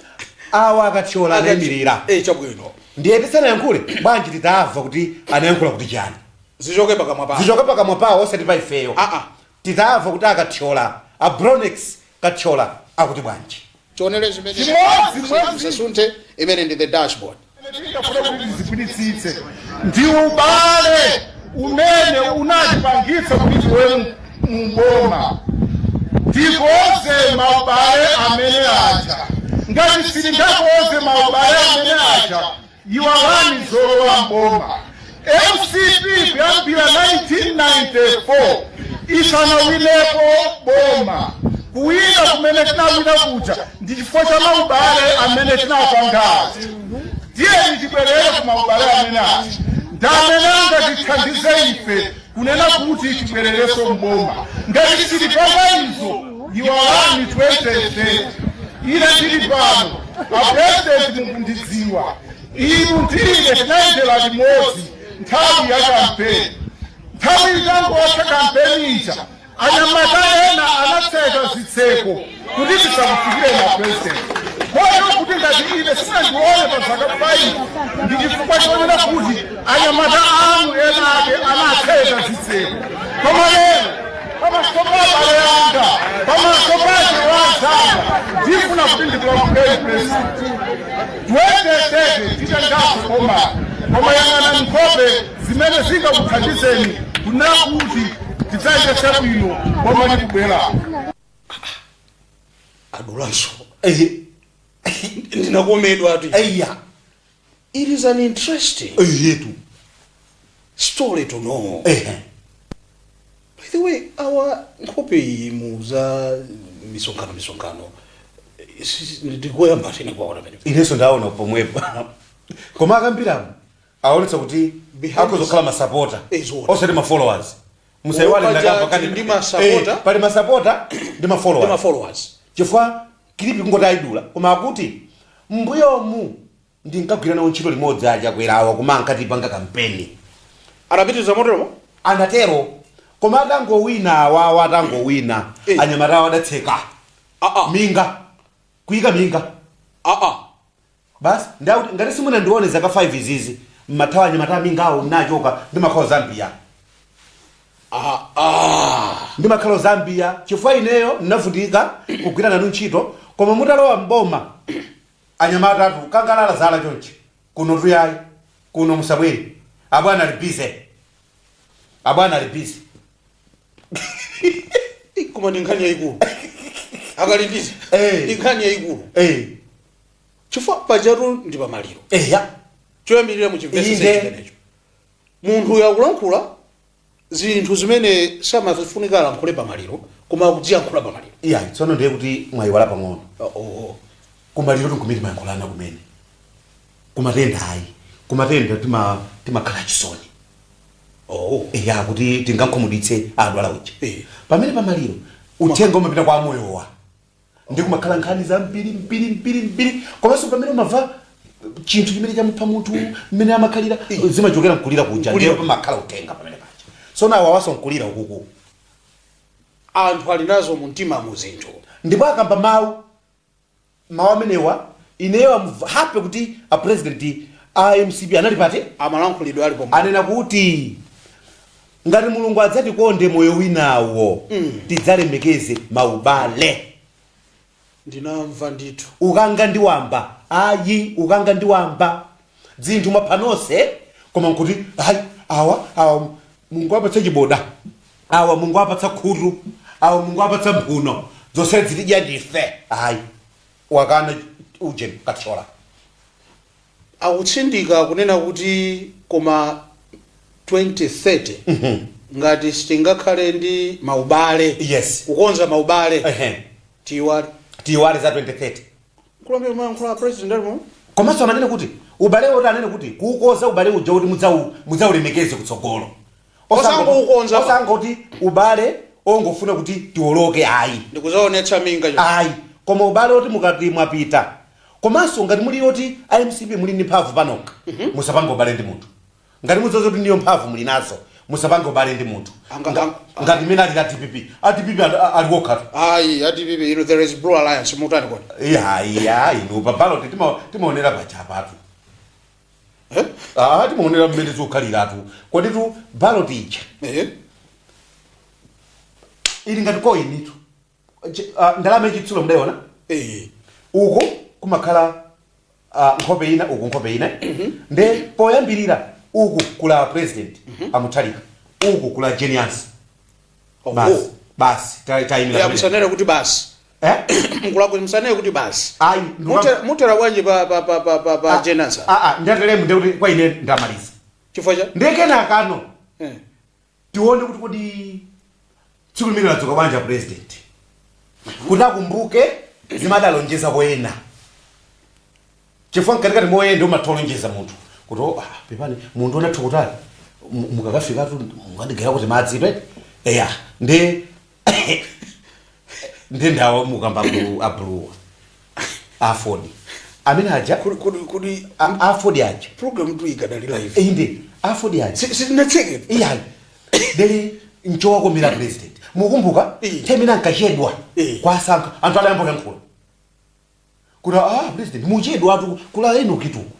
awa Akathyola anayimirira. Chabwino. Ndiye tisanayankhule, bwanji titamva kuti anayankhula kuti chani? Zichoke pakamwa pa Zichoke pakamwa pawo, osati pa ifeyo. Ah, ah. Titamva kuti Akathyola, a Bronex Kathyola, akuti bwanji. Tionere zimene Chimodzi mwa zisunthe imene ndi The Dashboard. Tingafuna kuti tizigwiritsitse ndi ubale umene unatipangitsa kuti tiwe muboma. Tikonze maubale amene aja. Ngati sitingakonze maubale amene aja, iwalani zolowa mboma. MCP kuyambira 1994 isanawinepo boma. Kuwina kumene tinawina kuja ndi chifukwa cha maubale amene tinapangazi. Tiyeni tibwerere ku maubale amene aja, ndi amene angatithandize ife kunena kuti tibwererenso mboma. Ngati sitipanga izo, iwalani 2030. Ine ndili pano, a President, mukundidziwa inu, ndine tinayendera limodzi nthawi ya kampeni. Nthawi itangotha kampeni ija, anyamata ena anatseka zitseko kuti tisakufikire na President, kotero kuti ngati ine sinandione pa zaka 5, ndi chifukwa chonena kuti anyamata anu ena ake anatseka zitseko. Koma lero, pamaso pa abale anga, pamaso pa achiwazanga, ndifuna kuti ndikulankhuleni, President. 2030 titengaso boma, koma yang'ana nkhope zimene zingakuthandizeni kunena kuti tidzayendetse bwino boma likubwera. Adulanso. Ndinakomedwa ati. Eya. It is an interesting Eyetu. story to know. By the way, awa nkhope iyi mu za misonkhano ndikoyamba tine kwaona pene. Inenso ndaona pomwepo, koma akambiramo aonetsa kuti akuzokhala masapota, Zoona. osati ma followers. Musaiwale. Paja Ndakamba kani ndi masapota. Pali masapota ndi ma followers. Ndi ma followers. Chifukwa clip kungoti ayidula, koma akuti mbuyomu ndinkagwira nawo ntchito limodzi Achakwerawa, koma ankatipanga kampeni. Anapitiriza moteromo. Anatero, koma atangowina awawa, atangowina, anyamata awo adatseka minga, kuyika minga. Basi, ndakuti ngati simunandione zaka 5 izizi, mmathawa anyamata amingawo, nachoka, ndimakhala Zambia. Ndimakhala Zambia chifukwa ineyo ndinavutika kugwira nanu ntchito, koma mutalowa mboma, anyamata atu kangalala zala chonchi kuno tuyayi, kuno musabwere, abwana ali busy, abwana ali busy. Koma ndi nkhani yayikulu, Akalindiza. Ndi nkhani yayikulu chifukwa pajatu ndi pamaliro. Choyambirira muchimvetsetse chimenecho. Munthu uyu akulankhula zinthu zimene samafunika alankhule pamaliro, koma akudziyankhula pamaliro. Iya, tsono ndiye kuti mwayiwala pang'ono. Oh. Kumaliro tikumene timayankhulana kumene, kumatenda ayi, kumatenda timakhala chisoni. Eya, kuti tingankhumudwitse adwala uja. Pamene pamaliro uthenga umapita kwa amoyowa, ndi kumakhala nkhani za mbiri mbiri mbiri mbiri. Komanso pamene umamva chinthu chimene chamupha munthu, mmene amakhalira, zimachokera mkulira kuja. Mkulira. Ndiye pamakhala uthenga pamene paja. Tsono awa waso mkulira ukuku. Anthu ali nazo mu mtima mu zinthu. Ndipo akamba mawu, mawu amenewa, ineyo am happy kuti a President a MCP anali pati. Amalankhulidwe ali pomwe. Anena kuti ngati Mulungu adzatikonde moyo winawo, tidzalemekeze maubale. Ndinamva ndithu. Ukanga ndi wamba, ayi, ukanga ndi wamba, dzinthu mwapha nonse, koma nkuti ayi, awa awa Mulungu apatsa chiboda, awa Mulungu apatsa khutu, awa Mulungu apatsa mphuno, zonse zitidya ndife. Ayi, wakana ujeni Kathyola. Akutsindika kunena kuti koma 2030 ngati sitingakhale ndi maubale, kukonza maubale, tiyiwale. Tiyiwale za 2030. Kulambira mayankhula president alimo. Komanso amanene kuti ubale woti anene kuti kuukoza ubale uja kuti mudzaulemekeze kutsogolo. Osangoukonza. Osangoti ubale ongofuna kuti tiwoloke, ayi. Ndikuzaonetsa minga cho. Ayi, koma ubale oti mukati mwapita, komanso ngati muli oti iMCP muli ndi mphamvu panokha, musapange ubale ndi munthu. Ngati mudzaza kuti ndiyo mphamvu muli nazo, musapange ubale ndi munthu. Ngati imene ali a DPP, a DPP ali wokhatu. Ayi, a DPP ino, there is Blue Alliance, mutani kodi? Iya, iya, inu pa ballot timaonera pachapatu. Eh? Ah, timaonera mmene zikukhaliratu. Kodi tu ballot ija ili ngati coin itu. Ndalama yachitsulo mudayiona? Eh. Uku kumakhala nkhope ina, uku nkhope ina. Nde poyambirira uku kula president a Mutharika, uku kula Genius. Basi, basi, tayimira Ya, pamene. Musanene kuti basi. Eh? Mkulako, musanene kuti basi. Ayi. Mutera bwanji pa Genius? Ah, ah, ndatelemu ndekuti kwa ine ndamaliza. Chifukwa cha Ndekenakano tione kuti kodi tsiku limene ladzuka bwanja president kuti akumbuke zimadalonjeza poyena, chifukwa mkatikati moyenda umatolonjeza munthu kuti, oh, ah, pepani munthu onathu kutali, mukakafikatu mungandigera kuti madzi pe. Eya, ndi ndawo mukamba abuluwa AFORD amene aja. Kodi AFORD aja. Program tu ikadali live? Inde, AFORD aja. Sitinatsekete. Iyayi, deli nchowakomera president, mukumbuka temene ankachedwa kwasankha, anthu adayamba kuyankhula kuti, ah, president muchedwa atu kula eno kituku.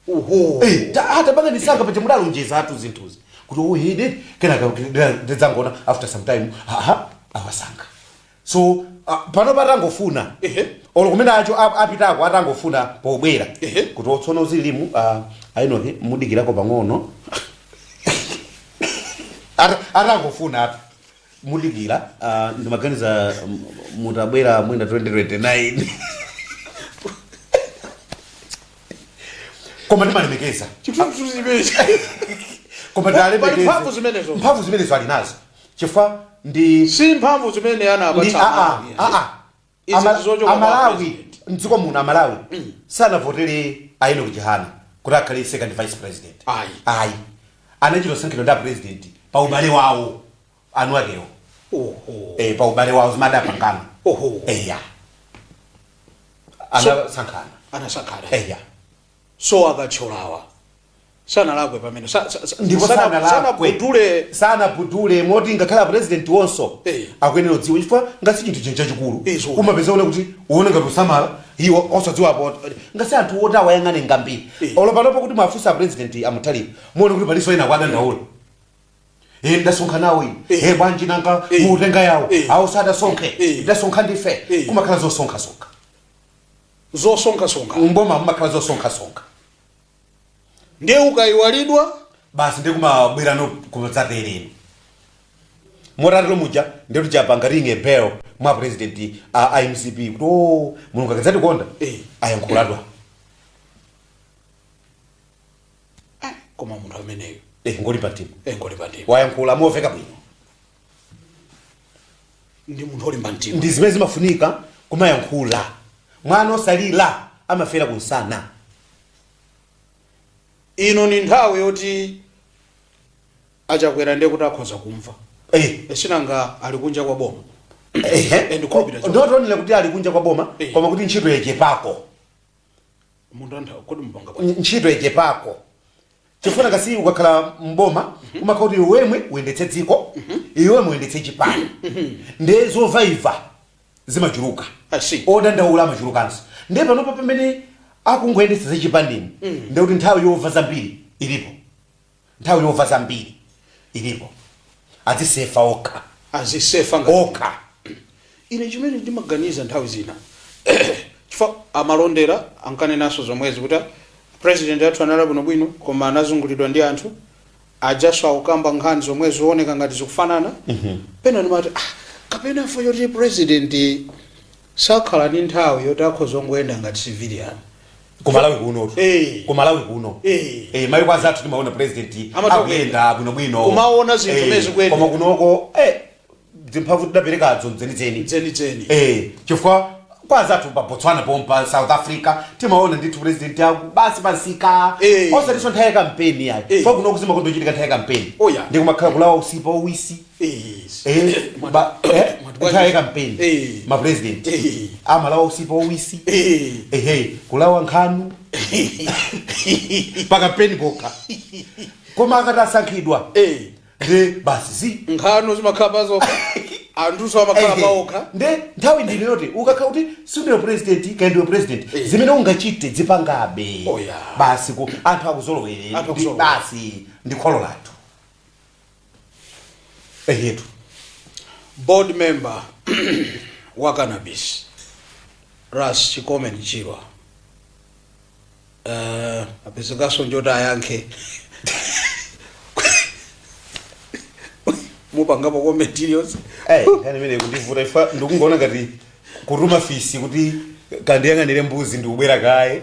Uhu. Eh, tabanga ndisankha paja mudalonjeza atu zinthuzi kuti oh, kenaka ndidzangoona after some time, aha, awasankha. So pano patangofuna olo kumene acho apitako, atangofuna pobwera kuti otsono zilimu ainoke mudikirako pang'ono. Atangofuna atu mudikira, ndimaganiza mutabwera mwina 2029, koma ndimalemekeza. Chithunzi chimenechi. Koma Pali tialemekeze. mphamvu zimenezo. Mphamvu zimenezo ali nazo chifukwa ndi Si mphamvu zimene ndi anapatsa aa Amalawi. aa. Izi ndizochoka kwa Amalawi president. mdziko muno, Amalawi sanavotere a Enoch Chihana kuti akhale second vice president. Ayi. Ayi, anachita kusankhidwa ndi a president pa ubale wawo anu akewo. Eh, pa ubale wawo zimadapangana. Eya, anasankhana. Anasankhana. Eya. So akathyolawa sanalakwe pamene Ndipo sanalakwe. Sanabudule. Sanabudule, moti ngakhale a president wonso akuyenera kudziwa, chifukwa ngasi chinthu chinthu chachikulu. Zoona. Umapeza une kuti uone ngati usamala iwo osadziwapo, ngasi anthu oti awayang'ane ngambiri. Olo panopo kuti mwafunsa president a Mutharika, muone kuti paliso ena kwadandaula, eh, ndasonkha nawo ine. Eh, bwanji nanga mutenga yawo? Awo sadasonkhe. Ndasonkha ndife. Kumakhala zosonkhasonkha. Zosonkhasonkha. Mboma mumakhala zosonkhasonkha. Ndiye ukayiwalidwa basi, ndi kumabwerano kumadzatereni motatero muja. Ndetu chapanga ring a bell mwa president a MCP kuti, o, Mulungu akadzatikonda, ayankhuladwa. Koma munthu ameneyo Eh, ngolimba mtima. Eh, ngolimba mtima. Wayankhula moveka bwino. Ndi munthu olimba mtima. Ndi zimene zimafunika kumayankhula. Mwana osalira amafera kunsana. Ino ni nthawi yoti achakwera ndiye kuti akhoza kumva. Sinanga ali kunja kwa boma. Ndikhulupirira choncho. Ndotonera kuti ali kunja kwa boma, koma kuti ntchito yechepako. Munthu anthu kodi mupanga bwanji? Ntchito yechepako chifuna kasi ukakhala mboma umakhala kuti iwemwe uyendetse dziko, iwemwe uyendetse chipani, nde zovaiva zimachuluka. I see. Odandaula amachulukanso. Nde panopa pamene akungoyendetsa zachipanimu, nde kuti nthawi yova zambiri ilipo, nthawi yova zambiri ilipo, azisefa okha. Azisefa ngati okha. Ine chimene ndimaganiza nthawi zina, chifukwa amalondera ankanenanso zomwezi kuti president athu anali bwinobwino, koma anazungulidwa ndi anthu ajaso akukamba nkhani zomwe zooneka ngati zikufanana. Pena ndimati, ah, kapena chifukwa choti president sakhala ndi nthawi yoti akhoza kungoyenda ngati civilian. Kumalawi kuno. Eh. Kumalawi kuno. Eh. Eh, maiko azathu timaona president Amatha akuyenda bwinobwino. Kumaona zinthu zimene zikuyenda. Koma kunoko zimphamvu tidaperekazo mzenizeni. Zenizeni. Eh, chifukwa kwa azathu pa Botswana pompa, South Africa, timaona ndithu president aku basi pasika. Osatinso nthawi ya kampeni yayi. Kwa kunoko zimakondochitika nthawi ya kampeni. Oh, yeah. Ndi kumakhala kulawa usipa owisi. Nthawi ya kampeni. Ma president amalawa usipa owisi. Ehe, kulawa nkhanu pa kampeni pokha, koma akati asankhidwa ndi basi zi Nkhanu zimakhala pazokha, anthuso amakhala paokha. Nde nthawi ndino yoti ukakhala kuti sindiwe president kaya ndiwe president, zimene ungachite zipangabe. Oh, yeah. Basi, ku anthu akuzolowere. Anthu akuzolowera. Basi, ndi kholo lathu, ehetu. Board member wa cannabis, Ras Chikomen Chirwa, apezekanso njoti ayankhe. Mupangapo comment iliyonse? Eh, nkhani imene kundivuta ifa ndikungoona ngati kutuma fisi kuti kandiyang'anire mbuzi ndikubwera kaye.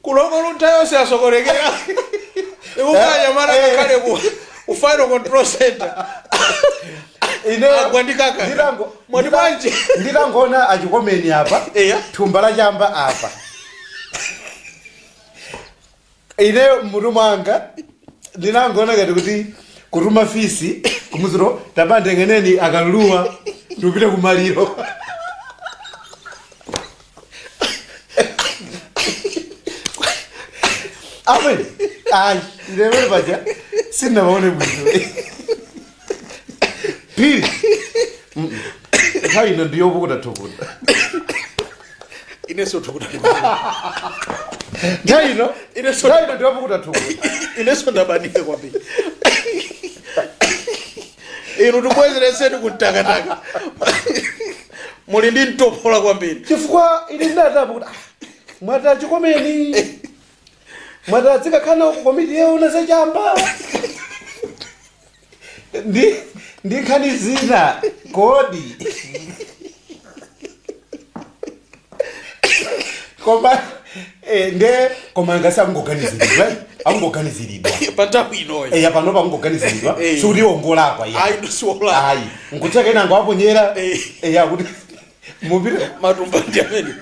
Kuloko luntha yonse yasokonekera, ikukanyamala kakhale ku final control center. Agwa ndi kaka. Mwati bwanji? Nditangoona achikomeni apa, thumba la chamba apa, ineyo mmutu mwanga ndinangoona ngati kuti kutuma fisi kumuziro tabandengeneni akaluluwa ndikupita kumaliro. Amene ayi, inemene paja sindinamaone bwino pili. Nthawi ino ndiyopukuta thukuta. Inenso thukuta. Nthawi ino nthawi ino ndiyopukuta thukuta. Inenso ndabanika kwambiri. Inu tibwezereseni kumtakataka, muli ndi mtopola kwambiri. Chifukwa ine ndinatapo kuti, ah, mwati achikomeni mwati adzikakhala ku komiti yeuna zachamba ndi nkhani zina kodi? Koma nde koma ngasi akungoganiziridwa, akungoganiziridwa. Pa nthawi inoyi. Eya, panopa akungoganiziridwa. Sikuti iwo ngolakwa iya. Ayi, siwolakwa. Ayi, nkutheka ina angawaponyera. Eya, kuti mupite. Matumba ndi amene.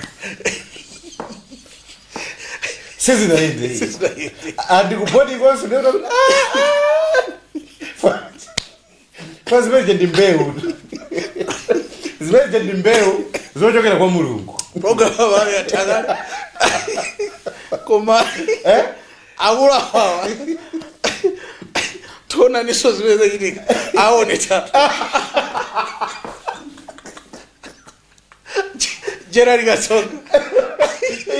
Sizinayende. Sizinayende. Andikubodi konso ndikuti fa zimene ndi mbewu, zimene ndi mbewu zochokera kwa Mulungu. Program yayo yathakale, koma eh? Akuluawawa, tionaniso zimene zachitika, aonetsa Gerald Kasonga.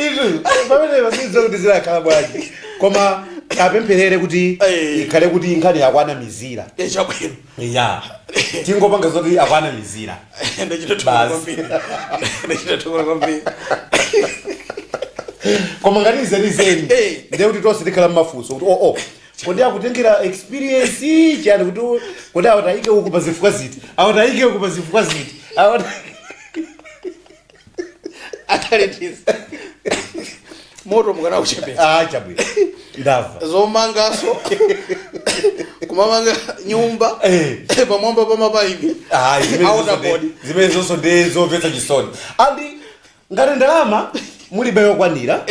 Izu pamene pasidzo kuti zilakhala bwanji, koma apempherere kuti ikhale kuti nkhani yakwana mizira. Chabwino. Ya, tingopanga zoti akwana mizira. Ndachita thokola Basi. kwambiri, ndachita thokola kwambiri. Koma ngati zenizeni, ndiye kuti tonse tikhala mmafunso kuti oo, kodi akutengera experience chani, kuti kodi awatayike uku pa zifukwa ziti, awatayike uku pa zifukwa ziti, Ataletiza moto mukana kuchepetsa. Ah, chabwino, ndamva. Zomangaso kumamanga nyumba pamwamba pa mapaipi. Ah, zimene Aona zonso bodi. Zimene zonso ndi zomvetsa chisoni. Andi ngati ndalama mulibe yokwanira,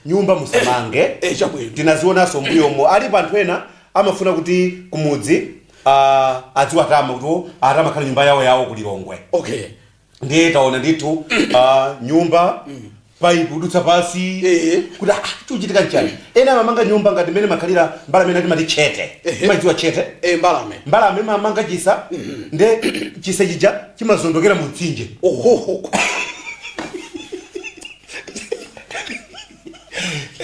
nyumba musamange. Chabwino. Tinazionanso mbuyomo, alipo anthu ena amafuna kuti kumudzi adziwatama kuti atamakhala nyumba yawo yawo kulilongwe. Ndiye taona ndithu nyumba paipi kudutsa pasi, kuti chikuchitika nchani? Ena amamanga nyumba ngati mmene makhalira mbalame imene timati tchete. Madziwa tchete? Mbalame. Mbalame imamanga chisa, nde chisa chija chimazondokera mu mtsinje. Ohoho.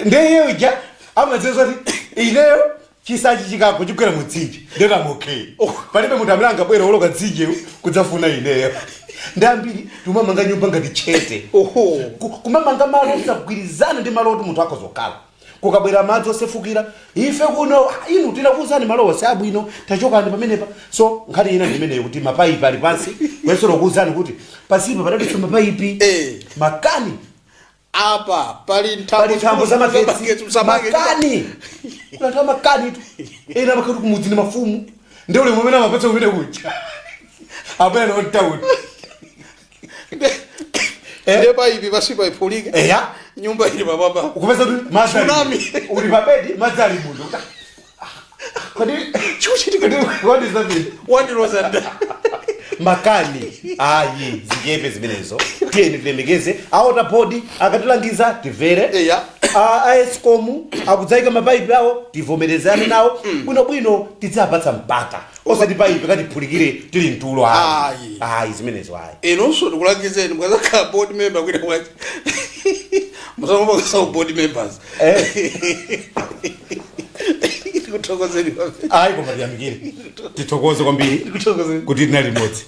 Ndiye uja amadziwa kuti ineyo chisachi chikagwa chigwera mutsinje, ndeti I'm okay, palibe munthu amene angabwere woloka mtsinje kudzafuna ineyo. Ndi ambiri timamanga nyumba ngati chete. Kumamanga malo osagwirizana ndi malo oti munthu akhozokhala. Kukabwera madzi osefukira, ife kuno, "Ah, inu tinakuwuzani malo onse abwino, tachokani pamenepa." So nkhani ina ndi imeneyo, kuti mapayipi ali pansi, kuyesera kuwuzani kuti pasipa padadutsa mapayipi. Makani. Apa pali Pali nthambo za magetsi. Musamange. Makani, kulantha makani tu. Ena amakhala kumudzi ndi mafumu, ndi ulemu umene amapatsa kumene kuja, abwera nawo mtawuni. Ndiye paipi pasipa iphulike. Eya. Nyumba ili pamwamba. Ukupeza kuti madzi Tsunami. Uli pabedi, madzi ali munthu. Kodi Chikuchitika? What is that mean? Wandiloza nda. Makani, ayi, zichepe zimenezo. Tiyeni tilemekeze a Water Board, akatilangiza timvere. A ESCOM akudzayika mapaipi awo, tivomerezane nawo bwinobwino, tidzapatsa mpata, osati paipi katiphulikire tili mtulo, ayi. Ayi. Ayi, zimenezo ayi. Inunso ndikulangizeni, mukazakhala board member kwina kwachi, musamapangisa board members. Ndikuthokozeni kwambiri. Ayi, koma tiyamikire, tithokoze kwambiri Ndikuthokozeni. kuti tinali limodzi.